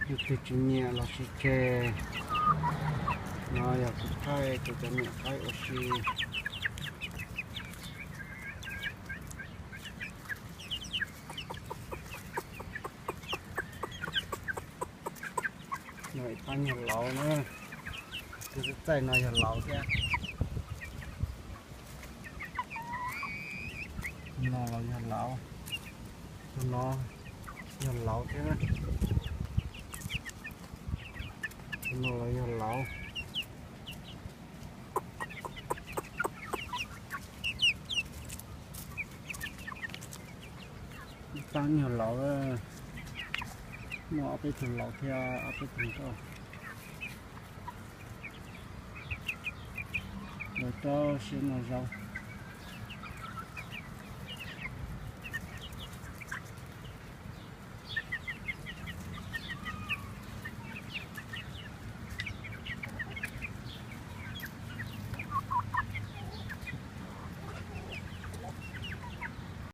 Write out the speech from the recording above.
Leej twg tsis nyiam los sis tseg, no yog kuv thaij kuv cov niam qaib ua si. No ib pab nyuag lauv na, tus txaij txaij no yog lauv thiab. No los yog lauv, tus no yog lauv thiab na. Tus no los yog lauv. Ib pab nyuag lauv, muaj ob peb tug lauv thiab ob peb tug nkauj. Lawv rau siab no zaub.